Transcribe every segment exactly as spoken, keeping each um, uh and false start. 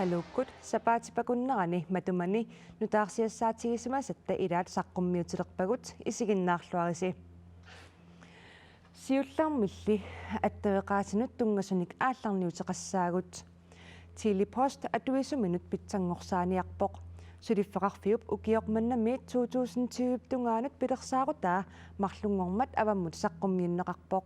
Aluukkut sapaatip akunnerani matumani nutaarsiassaatigisimasatta ilaat saqqummiutilerpagut, isiginnaarluarisi. Siullermilli attaveqaatinut tunngasunik aallarniuteqassaagut. Tele-Post atuisuminut pitsanngorsaaniarpoq. Suliffeqarfiup ukioq mannamiit to tusind tyve tungaanut pilersaarutaa marlunngormat avammut saqqummiunneqarpoq.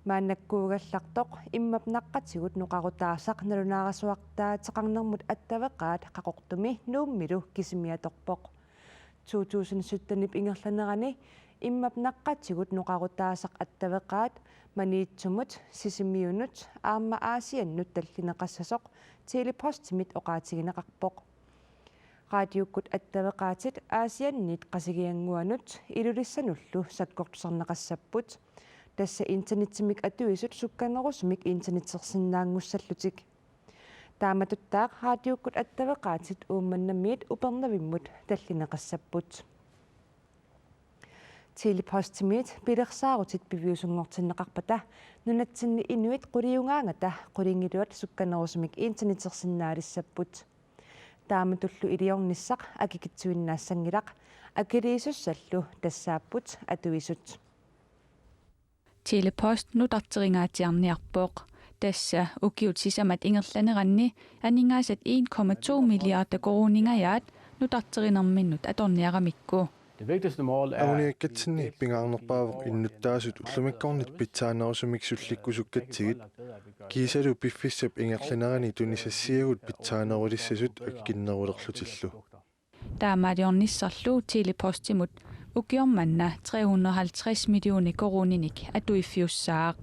Maannakkuugallartoq immap naqqatigut noqarutaasaq nalunaarasuartaateqarnermut attaveqaat Qaqortumi Nuummilu kisimi atorpoq. To tusind syttenip ingerlanerani immap naqqatigut noqarutaasaq attaveqaat Maniitsumut, Sisimiunut aamma Aasiannut tallineqassasoq Tele-Postimit oqaatigineqarpoq. Raadiukkut attaveqaatit Aasianniit Qasigiannguanut Ilulissanullu sakkortusarneqassapput. Tassa internettimik atuisut sukkanerusumik internetsersinnaanngussallutik. Taamatuttaaq raadiukkut attaveqaatit Uummannamiit Upernavimmut tallineqassapput. Tele-Postimiit pilersaarutit piviusunngortinneqarpata nunatsinni inuit quliugaangata qulingiluat sukkanerusumik internetsersinnaalissapput. Taamatullu iliornissaq akikitsuinnaassanngilaq, akiliisussallu tassaapput atuisut. Tele-Post nutarterigaatsiarniarpoq. Tassa ukiut sisamat ingerlaneranni aningaasat en komma to milliarder koruuningajaat nutarterinerminnut atorniaramikku. Det vigtigste mål er, anguniakkatsinni pingaarnerpaavoq innuttaasut ullumikkornit pitsaanerusumik sullikkusukkatsigit. Kiisalu piffissap ingerlanerani tunisassiagut pitsaanerulissasut akikinnerulerlutillu. Taamaaliornissarlu Tele-Postimut ukioq manna tre hundrede og halvtreds millioner koruuninik atuiffiussaaq.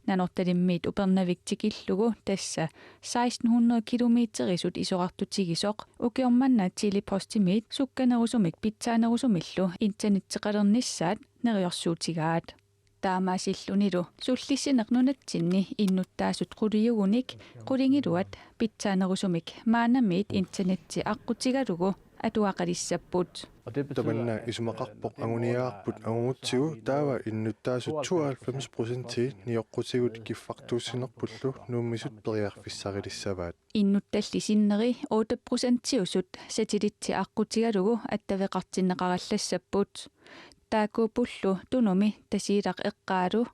Nanortalimmiit Upernavik tikillugu, tassa seksten hundrede kilometerisut isorartutigisoq, ukioq manna Tele-Postimiit sukkanerusumik pitsaanerusumillu internetteqalernissaat neriorsuutigaat. Taamaasillunilu sullissineq nunatsinni innuttaasut quliugunik qulingiluat pitsaanerusumik maannamiit internetti aqqutigalugu atuaqalissapput. Og det betyder, tamanna at, øh, isumaqarpoq anguniagarput angugutsigu taava innuttaasut tooghalvfems procentii nioqqutigut kiffartuussinerpullu Nuummisut periarfissarilissavaat. Innuttalli sinneri otte procentiusut satellitsi aqqutigalugu attaveqartinneqarallassapput. Taakkuuppullu Tunumi, Tasiilaq eqqaalu,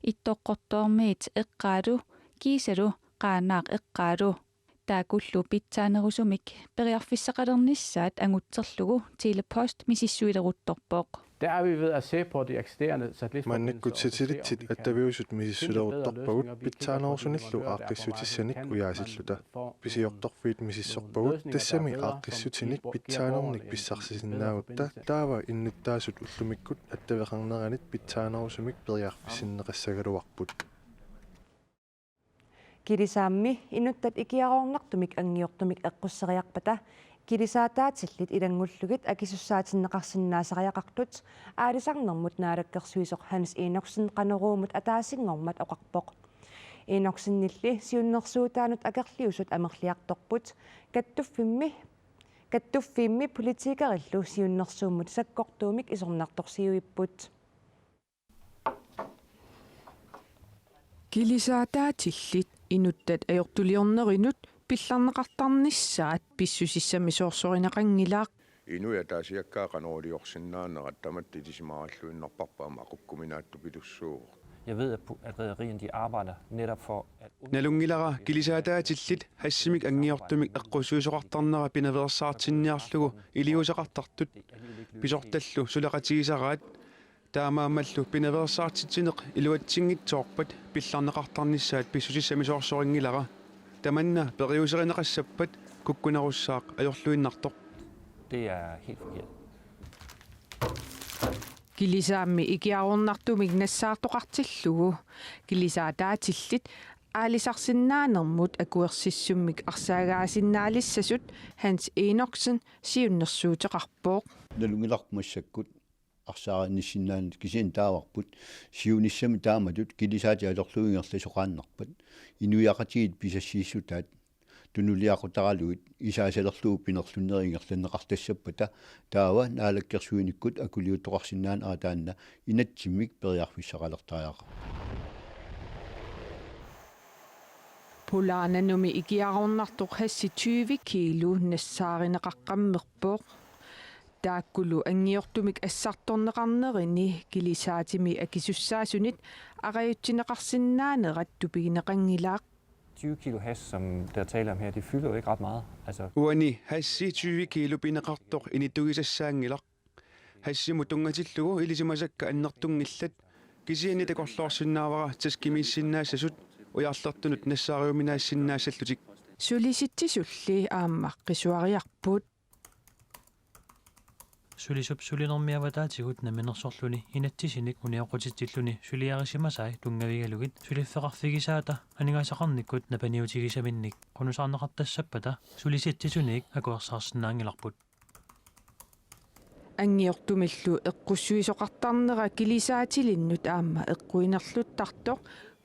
Ittoqqortoormiit eqqaalu, kiisalu Qaanaaq eqqaalu. Taakkullu pitsaanerusumik periarfissaqalernissaat angutserlugu Tele-Post misissuileruttorpoq. Der er vi ved at se på de eksisterende satellitforbindelser, maannakkut satellitsit attaviusut misissuileruttorpagut pitsaanerusunillu aaqqissutissanik ujaasilluta. Pisiortorfiit misissorpagut, tassami aaqqissutinik pitsaanernik pissarsisinnaagutta taava innuttaasut ullumikkut attaveqarneranit pitsaanerusumik periarfissinneqassagaluarput. Kilisaammi inuttat ikiaroornartumik anngiortumik eqqusseriarpata kilisaataatillit ilanngullugit akisussaatinneqarsinnaasariaqartut aalisarnermut naalakkersuisoq Hans Enoksen Qanoruumut ataasinngormat oqarpoq. Enoksenilli siunnersuutaanut akerliusut amerliartorput, kattuffimmi, kattuffiimmi politikerillu siunnersuummut sakkortuumik isornartorsiuipput. Kilisaataatillit inuttat ajortuliornerinut pillarneqartarnissaat pissusissamisoorsorinaqanngilaq. Inuit ataasiakkaat qanoruliorsinnaanerat tamatta ilisimaaralluinnarparput aamma aqukkuminaatsutut pilussuuvoq. Jeg ved, at pu-, at rederierne, de arbejder netop for at und- Nalunngilara kilisaataatillit hashimik anngiortumik eqqussuisoqartarnera pinaveersaartinniarlugu iliuuseqartartut pisortallu suleqatigisaraat. Taamaammallu pinaveersaartitsineq iluatsinngitsoorpat pillarneqartarnissaat pissusissamisoorsorinngilaq. Tamanna periuserineqassappat kukkunerussaaq ajorluinnartoq. Det er helt forkert. Kilisaammi ikiaroornartumik nassaartoqartillugu kilisaataatillit aalisarsinnaanermut akuersissummik arsaagaasinnaalissasut Hans Enoksen siunnersuuteqarpoq. Nalunngilarput massakkut arsaarinissinnaanut, kisianni taavarput siunissami taamatut kilisaatit ajorlugit ingerlasoqaannarpat inuiaqatigiit pisassiissutaat tunuliaqutaralugit isaasalerlugu pinerlunnerit ingerlanneqartassappata taava naalakkersuinikkut akuliuttoqarsinnaanera taanna inatsimmik periarfissaqalertariaqarpoq. Pulaananumi ikiaroornartoq hashi tyve kilo nassaarineqaqqammerpoq. Taakkulu angiortumik assartorneqarnerini kilisaatimi akisussaasunit arajutsineqarsinnaanerat tupigineqanngilaq. tyve kilo hash, som der er tale om her, det fylder jo ikke ret meget. Altså, Uani hashi tyve kilo pineqartoq inittugisassaanngilaq. Hashimut tunngatillugu ilisimasakka annertunngillat. Kisianni takorloorsinnaavara taskimiissinnaassasut ujarlertunut nassaariuminaassinnaassallutik. Sulisitsisulli aamma qisuariarput. Sulisup sulinermi avataatigut namminersorluni inatsisinik unioqqutitsilluni suliarisimasai tunngavigalugit suliffeqarfigisaata aningaasaqarnikkut napaniutigisaminnik qunusaarneqartassappata sulisitsisuniik akuersaarsinnaanngilarput. Angiortumillu eqqussuisoqartarnera kilisaatilinnut aamma eqquinerluttartoq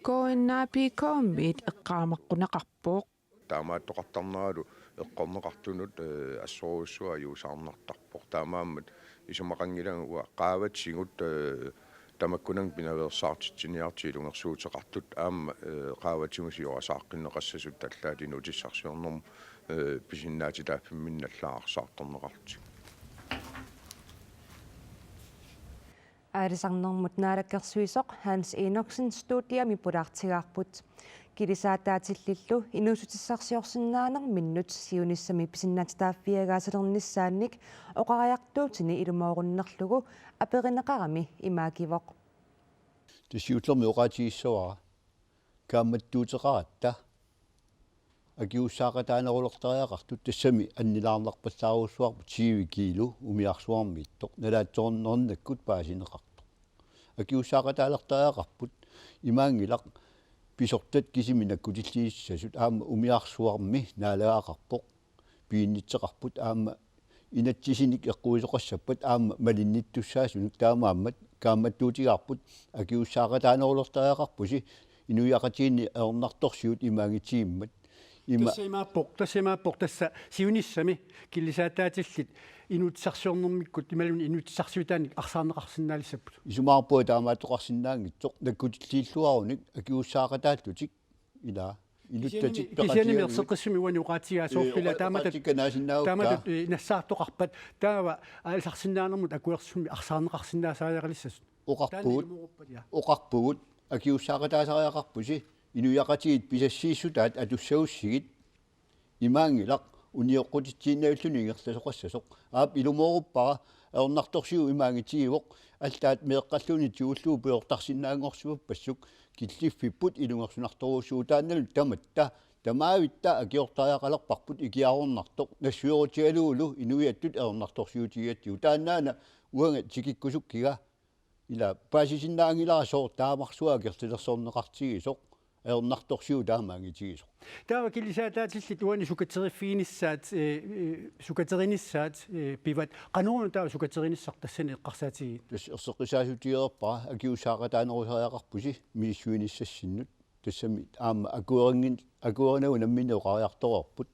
K N A P K-miit eqqaamaqquneqarpoq. Taamaattoqartarneralu eqqorneqartunut, eh, assorujussuaq ajuusaarnartarpoq. Taamaammat isumaqanngilanga uanga qaavatigut, eh, tamakkunannga pinaveersaartitsiniartut ilungersuuteqartut aamma, eh, qaavatigut siorasaqqinneqassasut allaat inuutissarsiornermut, eh, pisinnaatitaaffimminni allaat arsaartorneqarlutik. Aalisarnermut naalakkersuisoq Hans Enoksen studiami pulaartigaarput. Kilisaataatillillu inuussutissarsiorsinnaanerminnut siunissami pisinnaatitaaffiagaasalernissaannik oqariartuutini ilumoorunnerlugu aperineqarami imaagivoq. Tassa siullermik oqaatigissavara kaammattuuteqaratta akiuussaaqataanerulertariaqartut, tassami annilaarnarpallaarujussuarput tyve kilo umiarsuarmiittoq nalaatsornernakkut paasineqartoq. Akiuussaaqataalertariaqarput, imaanngilaq pisortat kisimik nakkutilliissasut aamma umiarsuarmi naalagaqarpoq, piginnitseqarput aamma inatsisinik eqquisoqassappat aamma malinnittussaasunik, taamaammat kaammattuutigaarput akiuussaaqataanerulertariaqarpusi inuiaqatigiinni ajornartorsiut imaanngitsigimmat. Ima Tassa imaappoq, tassa imaappoq, tassa siunissami kilisaataatillit inuutissarsiornermikkut imaluunniit inuutissarsiutaannik arsaarneqarsinnaalissapput. Isumaqarpunga taamaattoqarsinnaanngitsoq nakkutilliilluarunik akiuussaaqataallutik, ilaa, inuttatik Kisianni, kisianni peqatigigalugu erseqqissumik uani oqaatigaa soorlu ilaa taamatut, oqaatikkanaasinnaavugut, taamatut, eh, nassaartoqarpat taava aalisarsinnaanermut akuersissummi arsaarneqarsinnaasariaqalissasut. Oqarpugut. Taanna ilumooruppat, ilaa. Oqarpugut, akiuussaaqataasariaqarpusi, inuiaqatigiit pisassiissutaat atussagussigit, imaanngilaq unioqqutitsiinnavilluni ingerlasoqassasoq. Aap, ilumooruppara, ajornartorsiut imaanngitigivoq, allaat meeqqalluunniit tigullugu pujortarsinnaanngorsimappassuk, killiffipput ilungersunartorujussuuvoq, taannalu tamatta, tamaavitta akiortariaqalerparput ikiaroornartoq, nassuerutigalugulu inuiattut ajornartorsiutigigatsigu. Taannaana uanga tikikkusukkiga, ilaa, paasisinnaanngilara sooq taamarsuaq akerlilersorneqartigisoq, ajornartorsiut taamaanngitigisoq. Taava kilisaataatillit uani sukateriffiginissaat, eh, eh, sukaterinissaat, eh, pivat. Qanoruna taava sukaterinissaa tassani eqqarsaatigigitit? Tassa erseqqissaatigereerpara, akiuussaaqataanerusariaqarpusi misissuinissassinnut. Tassami aamma akuerinngin-, akuerinagu nammineq oqariartoreerput.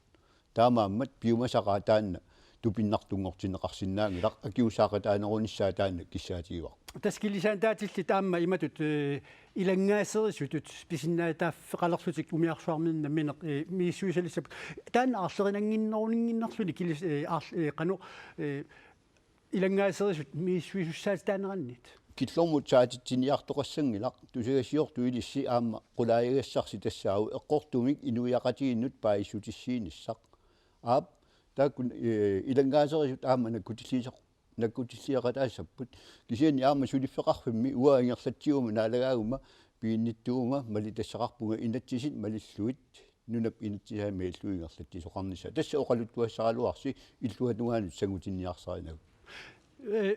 Taamaammat piumasaqaaq taanna tupinnartunngortinneqarsinnaanngilaq, akiuussaaqataanerunissaa taanna kissaatigaarput. Tassa kilisaataatillit aamma imatut, eh, ilanngaaserisutut pisinnaatitaaffeqalerlutik umiarsuarminnut nammineq, eh, misissuisalissapput. Taanna aarlerinannginneruninnginnerluni kilis-, eh, aarl-, eh, qanoq, eh, ilanngaaserisut misissuisussaatitaanerannit. Killormut saatitsiniartoqassanngilaq, tusagassiortut ilissi aamma qulaajassarsi tassaavoq eqqortumik inuiaqatigiinnut paasissutissiinissaq. Aap, taakku, eh, ilanngaaserisut aamma nakkutilliisoq-, nakkutilliaqataassapput. Kisianni aamma suliffeqarfimmi uanga ingerlatsiguma naalagaaguma piginnittuguma malitassaqarpunga inatsisit malillugit, nunap inatsisaat malillugit ingerlatsisoqarnissaa. Tassa oqaluttuassaraluarsi illuatungaanut sangutinniarsarinagu. Eh,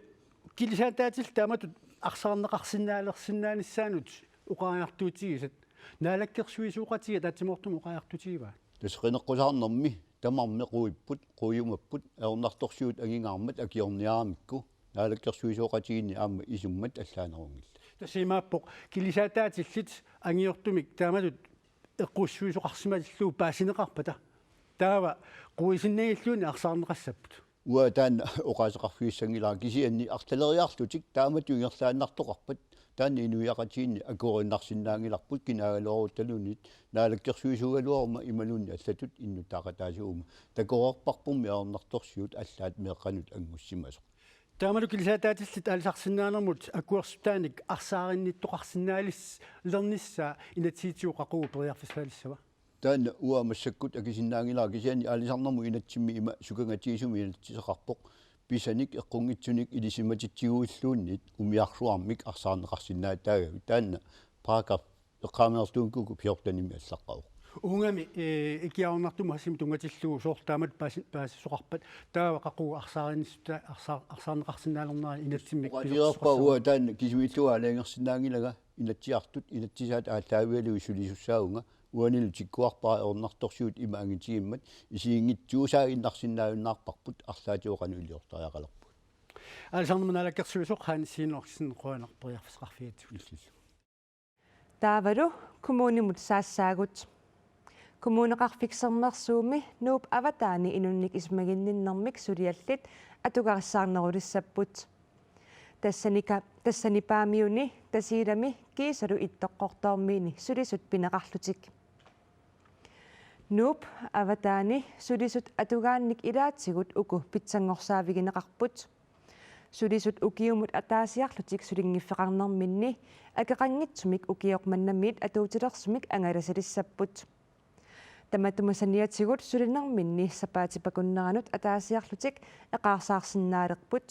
kilisaataatillit taamatut arsaarneqarsinnaalersinnaanissaannut oqariartuutigisat, naalakkersuisooqatigiit ataatsimoortumik oqariartuutigivaat? Tassa qineqqusaarnermi tamarmi quipput, quiumapput, ajornartorsiut angingaarmat akiorniaramikku, naalakkersuisooqatigiinni aamma isummat allaanerunngillat. Tassa imaappoq, kilisaataatillit angiortumik taamatut eqqussuisoqarsimallugu paasineqarpata, taava quisinnavilluunniit arsaarneqassapput? Uanga taanna oqaaseqarfigissanngilara, kisianni arlaleriarlutik taamatut ingerlaannartoqarpat Taanna inuiaqatigiinni akuerinnarsinnaanngilarput kinaagaluaruttaluunniit naalakkersuisuugaluaruma imaluunniit allatut innuttaaqataasuuguma. Takoreerparpummi ajornartorsiut allaat meeqqanut anngussimasoq. Taamalu kilisaataatillit aalisarsinnaanermut akuersutaanik arsaarinnittoqarsinnaalis-, -lernissaa inatsisitigut qaqugu periarfissaalissava? Taanna uanga massakkut akisinnaanngilara, kisianni aalisarnermut inatsimmi ima sukangatigisumik inatsiseqarpoq pisanik eqqunngitsunik ilisimatitsiguilluunniit umiarsuarmik arsaarneqarsinnaataagavit. Taanna paragraf eqqaameertuunikuuku fjortenimi allaqqavoq. Uungami, eh, ikiaroornartumut assimi tunngatillugu soorlu taamatut paasi-, paasisoqarpat, taava qaqugu arsaarinnissut arsaar-, arsaarneqarsinnaalernerani inatsimmik oqaatigeerpaa pisoqartussaavoq. Uanga taanna kisimiillunga aalajangersinnaanngilanga, Inatsisartut inatsisaat aallaavigalugit sulisussaavunga, uanilu tikkuarpara ajornartorsiut ima angitigimmat isiginngitsuusaaginnarsinnaajunnaarparput, arlaatigut qanoq iliortariaqalerpugut. Aalisarnermut naalakkersuisoq Hans Enoksen, qujanaq periarfissaqarfigigatsigut. Illillu. Taavalu kommunimut saassaagut. Kommuneqarfik Sermersuumi Nuup avataani inunnik isumaginninnermik suliallit atugarissaarnerulissapput. Tassanika-, tassani Paamiuni, Tasiilami kiisalu Ittoqqortoormiini sulisut pineqarlutik. Nuup avataani sulisut atugaannik ilaatigut uku pitsanngorsaavigineqarput. Sulisut ukiumut ataasiarlutik sulinngiffeqarnerminni akeqanngitsumik ukioq mannamiit atuutilersumik angalasalissapput. Tamatuma saniatigut sulinerminni sapaatip akunneranut ataasiarlutik eqaarsaarsinnaalerput.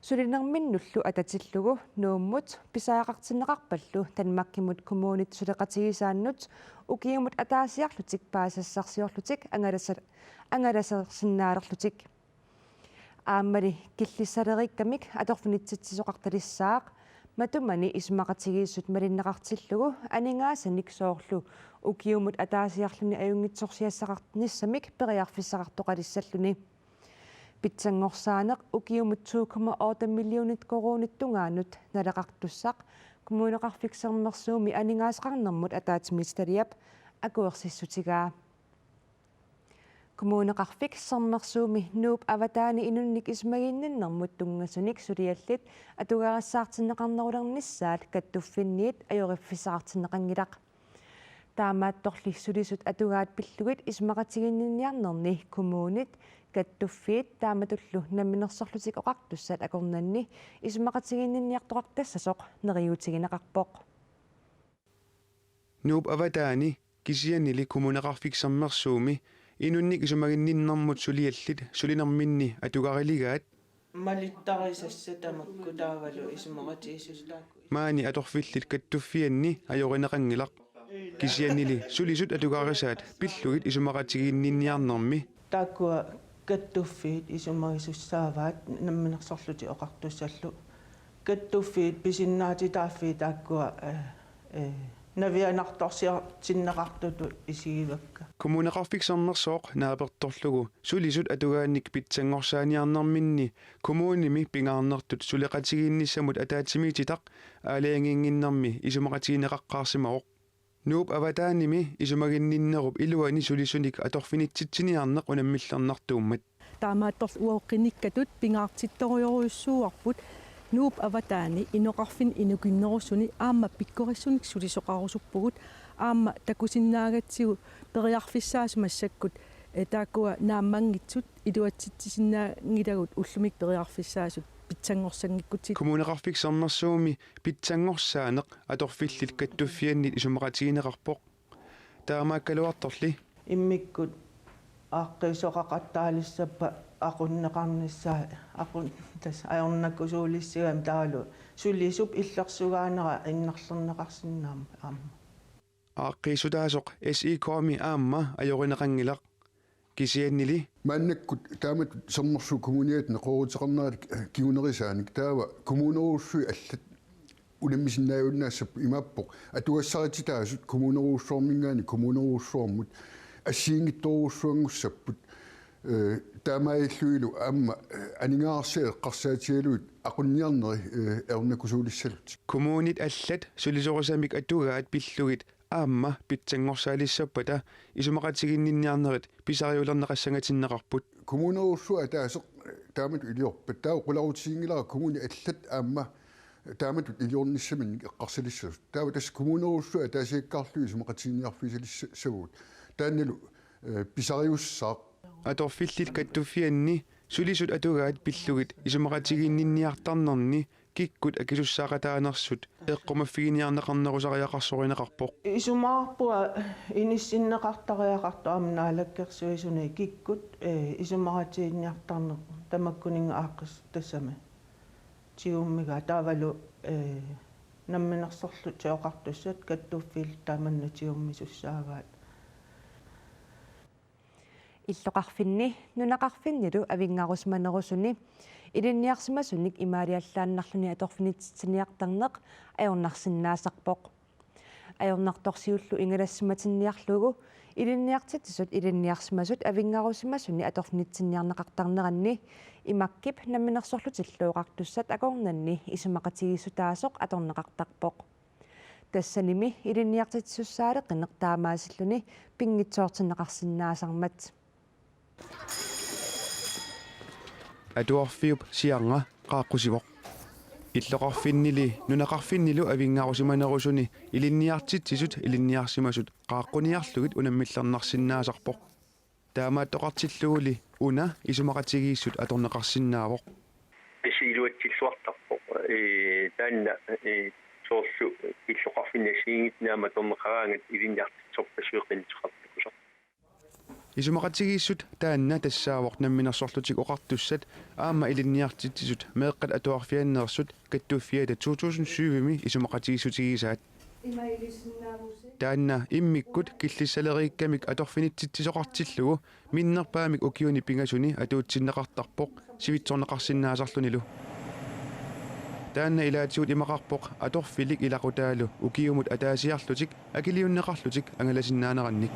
Sulinerminnullu atatillugu Nuummut pisariaqartinneqarpallu Danmarkimut kommunit suleqatigisaannut ukiumut ataasiarlutik paasassarsiorlutik angalasa-, angalasaarsinnaalerlutik. Aammali killissaleriikkamik atorfinitsitsisoqartalissaaq matumani isumaqatigiissut malinneqartillugu aningaasanik soorlu ukiumut ataasiarluni ajunngitsorsiassaqarnissamik periarfissaqartoqalissalluni. Pitsanngorsaaneq ukiumut to komma otte millionit koruunit tungaanut naleqartussaq Kommuneqarfik Sermersuumi aningaasaqarnermut ataatsimiititaliap akuersissutigaa. Kommuneqarfik Sermersuumi Nuup avataani inunnik isumaginninnermut tunngasunik suliallit atugarissaartinneqarnerulernissaat kattuffinniit ajoriffissaqartinneqanngilaq. Taamaattorli sulisut atugaat pillugit isumaqatiginninniarnerni kommunit, kattuffiit taamatullu Namminersorlutik Oqartussat akornanni isumaqatiginninniartoqartassasoq neriuutigineqarpoq. Nuup avataani kisiannili Kommuneqarfik Sermersuumi inunnik isumaginninnermut suliallit sulinerminni atugariligaat. Malittarisassat tamakku taavalu isumaqatigiissuseq taakku. Maani atorfillit kattuffianni ajorineqanngilaq. Kisiannili sulisut atugarisaat pillugit isumaqatiginninniarnermi. Taakkua kattuffiit isumagisussaavaat Namminersorlutik Oqartussallu. Kattuffiit pisinnaatitaaffii taakkua, eh, eh, navianartorsiortinneqartutut isigivakka. Kommuneqarfik Sermersooq naapertorlugu sulisut atugaannik pitsanngorsaaniarnerminni kommunimi pingaarnertut suleqatigiinnissamut ataatsimiititaq aalajangiinnginnermi isumaqatigineqaqqaarsimavoq. Nuup avataanimi isumaginninnerup iluani sulisunik atorfinitsitsiniarneq unammillernartuummat. Taamaattorli uagut qinikkatut pingaartittorujorujussuuarput Nuup avataani inoqarfinni inukinnerusuni aamma pikkorissunik sulisoqarusuppugut, aamma takusinnaagatsigu periarfissaasut massakkut, eh, taakkua naammanngitsut iluatsitsisinnaanngilagut ullumikkut periarfissaasut pitsanngorsanngikkutsigu. Kommuneqarfik Sermersuumi pitsanngorsaaneq atorfillit kattuffiannit isumaqatigineqarpoq. Taamaakkaluartorli. Immikkut aaqqiisoqaqattaalissappat aqunneqarnissaa aqun-, tassa ajornakusuulissigami taavalu sulisup illersugaanera innarlerneqarsinnaammat aamma. Aaqqiissutaasoq S I K-mi aamma ajorineqanngilaq. Kisiannili. Maannakkut taamatut Sermersuup Kommuniata neqerooruteqarnerata kingunerisaanik taava kommunerujussuit allat unammisinnaajunnaassapput, imaappoq atugassarititaasut kommunerujussuarminngaanniit kommunerujussuarmut assigiinngitsorujussuanngussapput, eh, taamaalillunilu aamma, eh, aningaasarsiat eqqarsaatigalugit aqunniarneri, eh, ajornakusuulissallutik. Kommunit allat sulisorisamik atugaat pillugit aamma pitsanngorsaatissappata isumaqatiginninniarnerit pisariulerneqassangatinneqarput. Kommunerujussuit ataaseq taamatut iliorpat taava qularutiginngilara kommunit allat aamma, taamatut iliornissaminnik eqqarsalissasut. Taava tassa kommunerujussuit ataasiakkaarlugit isumaqatiginninniarfigisalissavagut. Taannalu, eh, pisariussaaq. Atorfillit kattuffianni sulisut atugaat pillugit isumaqatiginninniartarnerni kikkut akisussaaqataanersut eqqumaffiginiarneqarnerusariaqarsorineqarpoq. Isumaqarpunga inissinneqartariaqartoq aamma Naalakkersuisuni kikkut, eh, isumaqatiginniartarneq tamakkuninnga aaqqissuup tassami tigummigaa taavalu, eh, Namminersorlutik Oqartussat kattuffiillu tamanna tigummisussaagaat. Illoqarfinni nunaqarfinnilu avinngarusimanerusuni ilinniarsimasunik imaaliallaannarluni atorfinitsitsiniartarneq ajornarsinnaasarpoq. Ajornartorsiullu ingalassimatinniarlugu ilinniartitsisut ilinniarsimasut avinngarusimasuni atorfinitsinniarneqartarneranni imakkip Namminersorlutillu Oqartussat akornanni isumaqatigiissutaasoq atorneqartarpoq. Tassanimi ilinniartitsisussaaleqineq taamaasilluni pinngitsoortinneqarsinnaasarmat. Atuarfiup siarnga qaaqqusivoq. Illoqarfinnili nunaqarfinnilu avinngarusimanerusuni ilinniartitsisut ilinniarsimasut qaaqquniarlugit unammillernarsinnaasarpoq. Taamaattoqartilluguli una isumaqatigiissut atorneqarsinnaavoq. Tassa iluatsilluartarpoq. Ee, taanna, ee, soorlu illoqarfinni assigiinngitsuni aamma atorneqaraangat ilinniartitsisorpassuit qinnuteqartakkutsigit. Isumaqatigiissut taanna tassaavoq Namminersorlutik Oqartussat aamma ilinniartitsisut meeqqat atuarfianneersut kattuffiata to tusind syvimi isumaqatigiissutigisaat. Taanna immikkut killissalereerakku atorfinitsitsisoqartillugu minnerpaamik ukiuni pingasuni atuutsinneqartarpoq sivitsorneqarsinnaasarlunilu. Taanna ilaatigut imaqarpoq atorfilik ilaqutaalu ukiumut ataasiarlutik akiliunneqarlutik angalasinnaanerannik.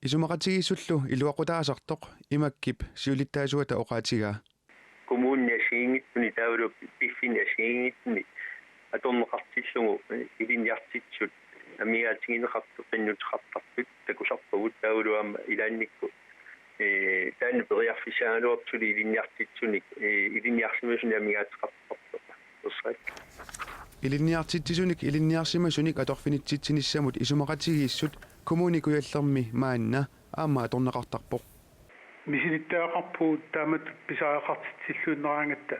Isumaqatigiissullu iluaqutaasartoq imakkip siulittaasuata oqaatigaa. Kommunini assigiinngitsuni taavalu piffinni assigiinngitsuni atorneqartillugu ilinniartitsisut amigaatigineqartut qinnuteqartartut takusarpagut taavalu aamma ilaannikkut, ee, taanna periarfissaagaluarpoq suli ilinniartitsisunik, ee, ilinniarsimasunik amigaateqartartoq. Ussat. Ilinniartitsisunik ilinniarsimasunik atorfinitsitsinissamut isumaqatigiissut Kommune Kujallermi maanna aamma atorneqartarpoq. Misilittagaqarpugut taamatut pisariaqartitsilluinnaraangatta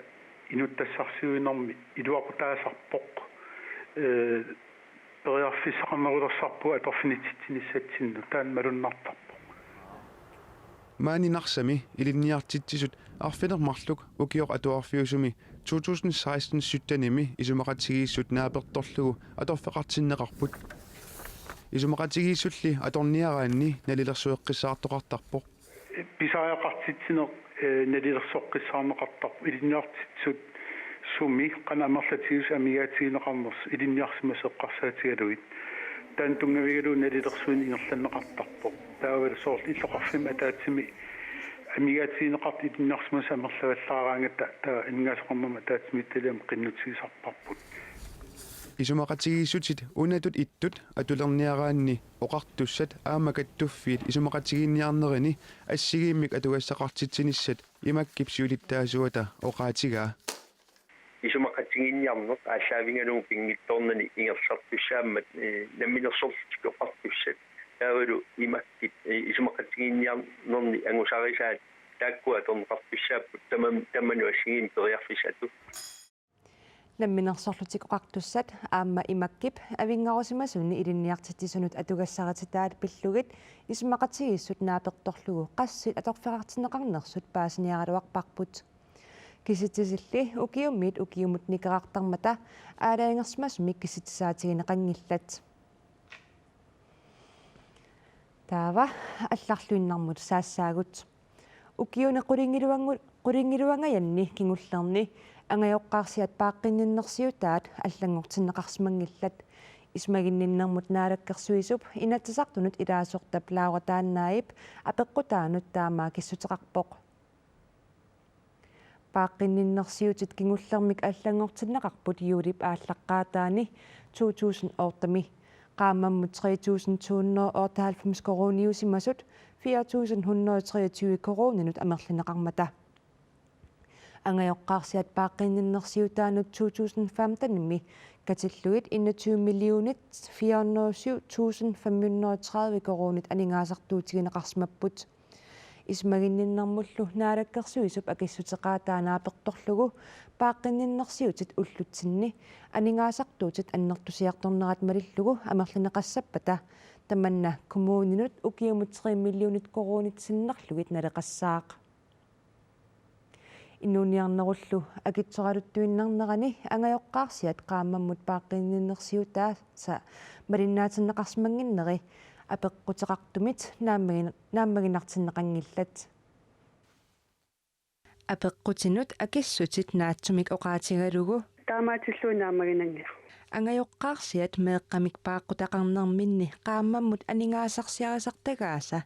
inuttassarsiuinermi iluaqutaasarpoq. Ee, periarfissaqarnerulersarpugut atorfinitsitsinissatsinnut, taanna malunnartarpoq. Maani Narsami ilinniartitsisut arfineq-marluk ukioq atuarfiusumi to tusind seksten syttenimi isumaqatigiissut naapertorlugu atorfeqartinneqarput. Isumaqatigiissulli atorniaraanni nalilersueqqissaartoqartarpoq. Pisariaqartitsineq, ee, nalilersoqqissaarneqartarpoq ilinniartitsisut sumi qanoq amerlatigisut amigaatigineqarnersut ilinniarsimasut eqqarsaatigalugit. Taanna tunngavigalugu nalilersuineq ingerlanneqartarpoq. Taavalu soorlu illoqarfimmi ataatsimi amigaatigineqartut ilinniarsimasut amerlavallaaraangatta taava aningaasaqarnermut ataatsimiititaliami qinnutigisarparput. Isumaqatigiissutit unatut ittut atulerniaraanni Oqartussat aamma kattuffiit isumaqatigiinniarnerini assigiimmik atugassaqartitsinissat imakkip siulittaasuata oqaatigaa. Isumaqatigiinniarneq aallaavigalugu pinngitsoornani ingerlattussaammat, ee, Namminersorlutik Oqartussat taavalu imakkip, ee, isumaqatigiinniarnerni angusarisaat taakkua atorneqartussaapput tamam-, tamanut assigiimmik periarfissatut. Namminersorlutik Oqartussat aamma imakkip avinngarusimasunni ilinniartitsisunut atugassarititaat pillugit isumaqatigiissut naapertorlugu qassit atorfeqartinneqarnersut paasiniaraluarparput. Kisitsisilli ukiumiit ukiumut nikerartarmata aalajangersimasumik kisitsisaatigineqanngillat. Taava allarluinnarmut saassaagut. Ukiuni qulingiluangu-, qulingiluangajanni kingullerni angajoqqaarsiat paaqqinninnersiutaat allanngortinneqarsimanngillat. Isumaginninnermut naalakkersuisup Inatsisartunut ilaasortap Laura Taannaip apeqqutaanut taama akissuteqarpoq. Paaqqinninnersiutit kingullermik allanngortinneqarput juulip aallaqqaataani to tusind ottemi. Qaammammut tre tusind to hundrede og otteoghalvfems koruuniusimasut fire tusind hundrede og treogtyve koruuninut amerlineqarmata. Angajoqqaarsiat paaqqinninnersiutaannut to tusind femten-imi katillugit enogtyve millionit fire hundrede og syv tusind fem hundrede og tredive koruunit aningaasartuutigineqarsimapput. Isumaginninnermullu Naalakkersuisup akissuteqaataa naapertorlugu paaqqinninnersiutit ullutsinni aningaasartuutit annertusiartornerat malillugu amerlineqassappata tamanna kommuninut ukiumut tre millionit koruunit sinnerlugit naleqassaaq. Inuuniarnerullu akitsoraluttuinnarnerani angajoqqaarsiat qaammammut paaqqinninnersiutaasa malinnaatinneqarsimannginneri apeqquteqartumit naammagin-, naammaginartinneqanngillat. Apeqqutinut akissutit naatsumik oqaatigalugu taamaatillugu naammaginanngilaq. Angajoqqaarsiat meeqqamik paaqqutaqarnerminni qaammammut aningaasarsiarisartagaasa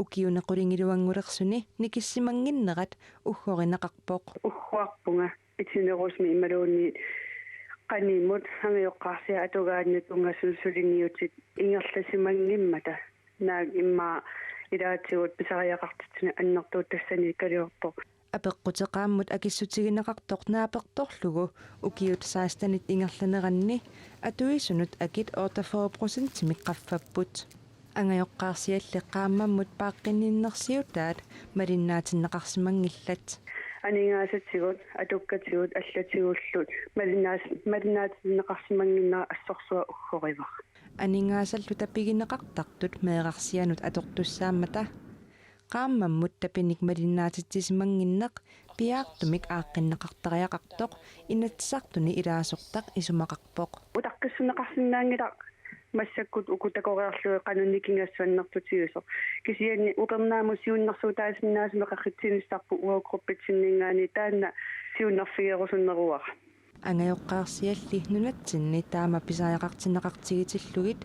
ukiuni qulingiluanngulersuni nikissimannginnerat uggorineqarpoq. Ugguarpunga itinerusumik imaluunniit qanimut angajoqqaarsiat atugaannut tunngasut suliniutit ingerlasimanngimmata, naak immaqa ilaatigut pisariaqartitsineq annertuut tassaniikkaliorpoq. Apeqquteqaammut akissutigineqartoq naapertorlugu ukiut sekstenit ingerlaneranni atuisunut akit otteogfyrre procentimik qaffapput. Angajoqqaarsialli qaammammut paaqqinninnersiutaat malinnaatinneqarsimanngillat. Aningaasatigut, atukkatigut allatigullu malinnaas-, malinnaatinneqarsimannginnera assorsuaq uggorivara. Aningaasallu tapigineqartartut meerarsianut atortussaammata qaammammut tapinik malinnaatitsisimannginneq piaartumik aaqqinneqartariaqartoq Inatsisartuni ilaasortaq isumaqarpoq. Utaqqissuunneqarsinnaanngilaq massakkut uku takoriarlugit qanoq nikingassut annertutigisoq. Kisianni upernaamut siunnersuutaasinnaasumik qaqitsinissarput uagut gruppitsinninngaanniit taanna siunnerfigerusunneruara. Angajoqqaarsialli nunatsinni taama pisariaqartinneqartigitillugit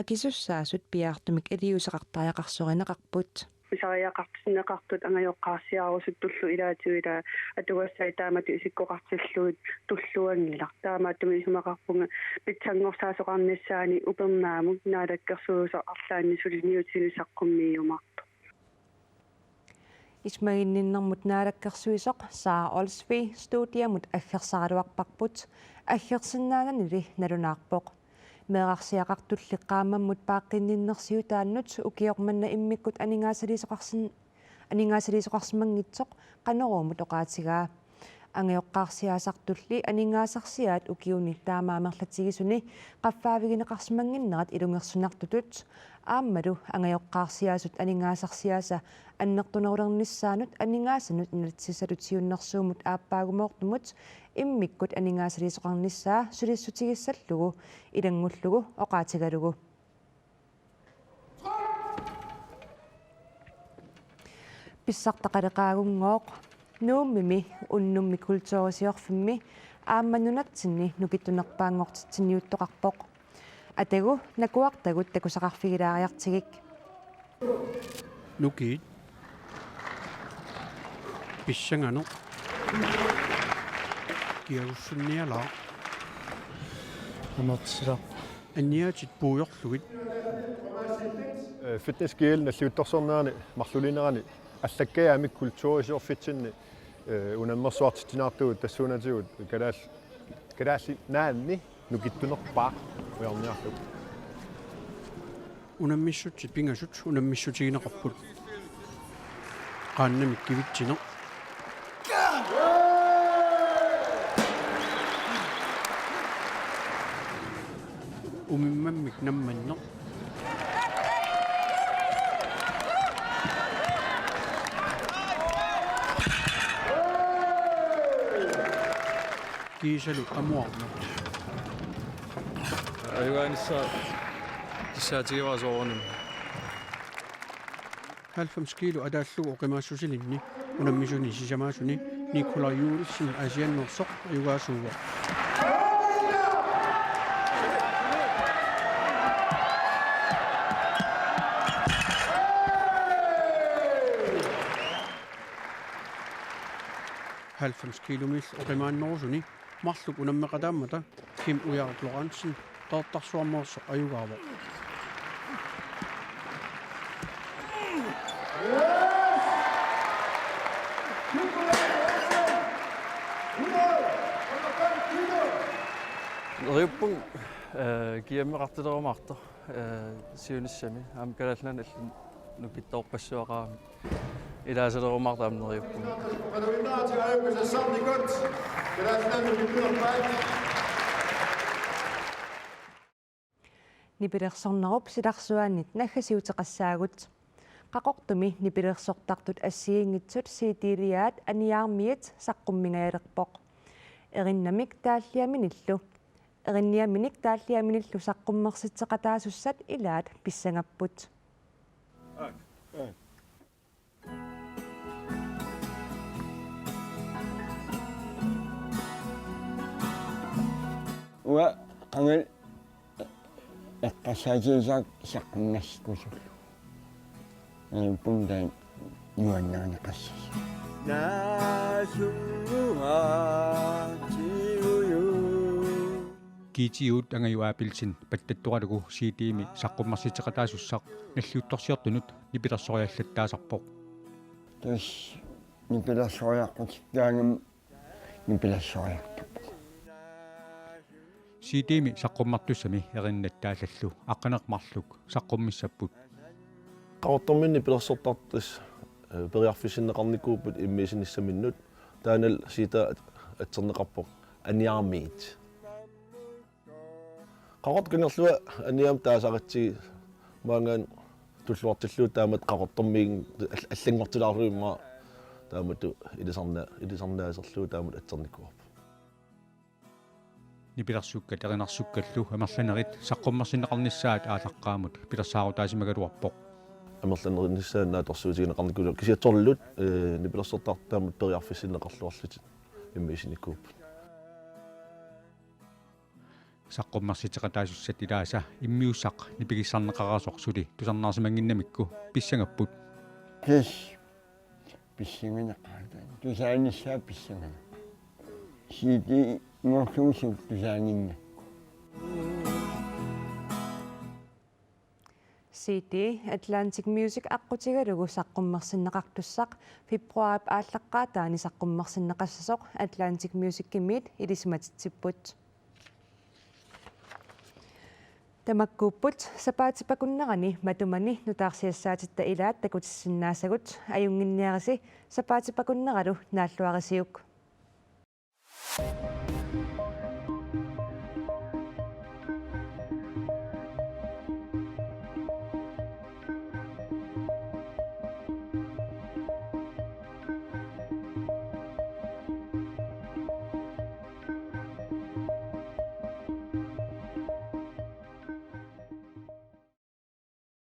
akisussaasut piaartumik iliuuseqartariaqarsorineqarput. Pisariaqartinneqartut angajoqqaarsiarusuttullu ilaatigut ila atugassai taamatut isikkoqartillugit tulluanngilaq. Taamaattumik isumaqarpunga pitsanngorsaasoqarnissaani upernaamut naalakkersuisoq arlaannik suliniutinik saqqummiiumaartoq. Isumaginninnermut naalakkersuisoq Sara Olsvig studiamut aggersaraluarparput, aggersinnaananili nalunaarpoq. Meerarsiaqartulli qaammammut paaqqinninnersiutaannut ukioq manna immikkut aningaasaliisoqarsin-, aningaasaliisoqarsimanngitsoq Qanoruumut oqaatigaa. Angajoqqaarsiaasartulli aningaasarsiaat ukiuni taama amerlatigisuni qaffaavigineqarsimannginnerat ilungersunartutut aammalu angajoqqaarsiaasut aningaasarsiaasa annertunerulernissaanut aningaasanut inatsisissatut siunnersuummut aappaagumoortumut immikkut aningaasaliisoqarnissaa sulissutigissallugu ilanngullugu oqaatigalugu. Pissartaqaleqaagunngooq Nuummi, unnummi kulturisiorfimmi aamma nunatsinni nukittunerpaanngortitsinniuttoqarpoq. Atagu nakuartagut takusaqarfigilaariartigik. Nukiit. Pissanganaq. Kiagussinnialaaq. Amerlisilaarpoq. Anniaatit puiorlugit. Øh, Fitness G L nalliuttorsiornerani marluliinerani allakkajaamik kulturisiorfitsinni, øh, unammersuartitsinaartugut tassuunatigut kalaal-, kalaallit nunaanni nukittunerpaaq ujarniarlugu. Unammissutsit pingasut unammissutigineqarput. Qaannamik kivitsineq. Umimmammik nammanneq. Kiisalu amuarneq. Ajugaanissaa kissaatigivara soorunami. Halvfems kilo ataallugu oqimaassusilinni unammisuni sisamaasuni Nikolaj Juelsen Aasiannersoq ajugaasuuvoq. Halvfems kilomiillu oqimaannerusuni marluk unammeqataammata Kim Ujarup Lorentzen Qeqertarsuarmeersoq ajugaavoq. Neriuppunga, eh, kiammeqartilerumaartoq, eh, siunissami. Aamma Kalaallit Nunaanni allanut nukittoorpassuaqarami. Ilaasalerumaartoq aamma neriuppunga. Nipilersornerup silarsuaannit naggasiuteqassaagut. Qaqortumi nipilersortartut assigiinngitsut C D-liaat Aniarmiit saqqummingajalerpoq. Erinnamik taalliaminillu. Erinniaminik taalliaminillu saqqummersitseqataasussat ilaat pissangapput. Uanga qangali eqqarsaatigisaat saqqummersikkusullugu. Neriuppunga taanna nuannarineqassasoq. G T U-t Angaju Abelsen pattattoralugu C D-mi saqqummersitseqataasussaq nalliuttorsiortunut nipilersoriallattaasarpoq. Tassa nipilersoriaqqutikkaangama nipilersoriartorpugut. C D-mi saqqummertussami erinnat taallallu aqqaneq-marluk saqqummissapput. Qaqortormiit nipilersortartut, eh, periarfissinneqarnikuupput immiussinissaminnut, taannalu siita atserneqarpoq Aniarmiit. Qaqortoq kangerlua Aniarmiit taasaratsigit maanngaanniit tulluartillugu taamatut Qaqortormiit all-, allanngortilaarlugu immaqa taamatut ilisarna-, ilisarnaaserlugu taamatut atsernikuuarput. Nipilersukkat erinarsukkatlu amerlanerit saqqummersinneqarnissaat aallaqqaammut pilersaarutaasimagaluarpoq. Amerlanernissaat naatsorsuutigineqarnikuusoq kisianni sorleq, eh, nipilersortartut taamatut periarfissinneqarluarlutik immiussinikuupput. Saqqummersitseqataasussat ilaasa immiussaq nipigissarneqarasoq suli tusarnaarsimannginnamikku pissangapput. Tassa pissanganaqaat. Tusaanissaa pissanganaq. C D-nngorlugu suut tusaannginnakku. C D Atlantic Music aqqutigalugu saqqummersinneqartussaq februaarip aallaqqaataani saqqummersinneqassasoq Atlantic Musicimiit ilisimatitsipput. Tamakkuupput sapaatip akunnerani matumani nutaarsiassaatitta ilaat takutissinnaasagut. Ajunnginniarisi sapaatip akunneralu naalluarisiuk.